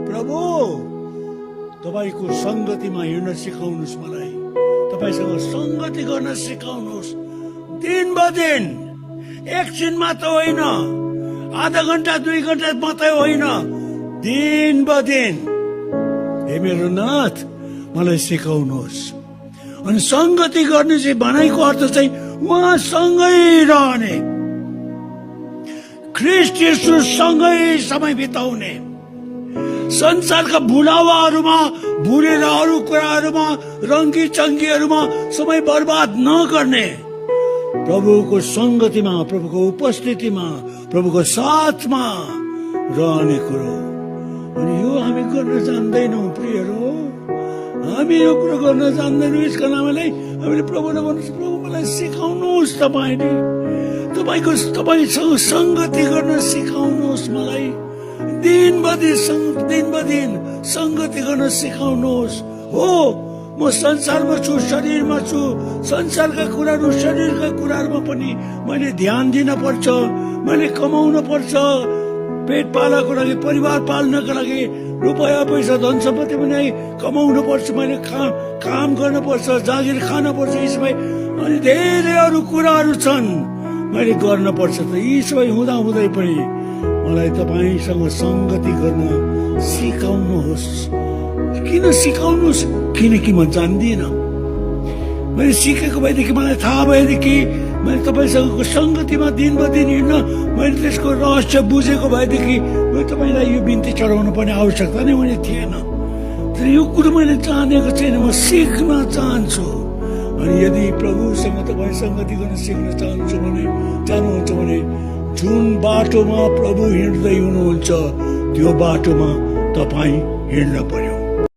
प्रभु तपाईको संगतिमा हिँड्न सिकाउनुहोस्, मलाई तपाईसँग संगति गर्न सिकाउनुहोस्। दिन बदिन, एकछिन मात्र होइन, आधा घण्टा 2 घण्टा मात्रै होइन, दिन बदिन हे मेरो नाथ मलाई सिकाउनुहोस्। अनि संगति गर्ने चाहिँ भनाइको अर्थ चाहिँ उहाँसँगै रहने, ख्रीष्ट येशूसँगै समय बिताउने, संसारका भुलावाहरूमा, भुलेर अरू कुराहरूमा, रङ्गी चङ्गीहरूमा समय बर्बाद नगर्ने, प्रभुको संगतिमा, प्रभुको उपस्थितिमा, प्रभुको साथमा रहने कुरो। अनि यो हामी गर्न जान्दैनौँ प्रियहरू, हामी यो कुरो गर्न जान्दैनौँ। यसका हामीले प्रभुलाई भन्नुहोस्, प्रभु मलाई सिकाउनुहोस्, तपाईँसँग संगति गर्न सिकाउनुहोस्, मलाई दिन बदिन संगति गर्न सिकाउनुहोस्। हो, म संसारमा छु, शरीरमा छु, संसारका कुराहरू, शरीरका कुराहरूमा पनि मैले ध्यान दिन पर्छ, मैले कमाउन पर्छ, पेट पाल्नको लागि, परिवार पाल्नको लागि, रुपियाँ पैसा धन सम्पत्ति पनि कमाउन पर्छ, मैले काम गर्न पर्छ, जागिर खान पर्छ, यी सबै अनि धेरै अरू कुराहरू छन् मैले गर्न पर्छ। त यी सबै हुँदै पनि मलाई तपाईसँग संगति गर्न सिकाउनुहोस्। किन सिकाउनुहोस्? किनकि म जान्दिनँ। मैले सिकेको भएदेखि, मलाई थाहा भएदेखि, मैले तपाईँसँगको संगतिमा दिन बदिन हिँड्न मैले त्यसको रहस्य बुझेको भएदेखि मैले तपाईँलाई यो बिन्ती चढाउनु पर्ने आवश्यकता नै मैले थिएन। तर यो कुरो मैले जानेको छैन, म सिक्न चाहन्छु। अनि यदि प्रभुसँग तपाईँ संगति गर्न सिक्न चाहनुहुन्छ भने जुन बाटोमा प्रभु हिँड्दै हुनुहुन्छ त्यो बाटोमा तपाईँ हिँड्न पर्यो।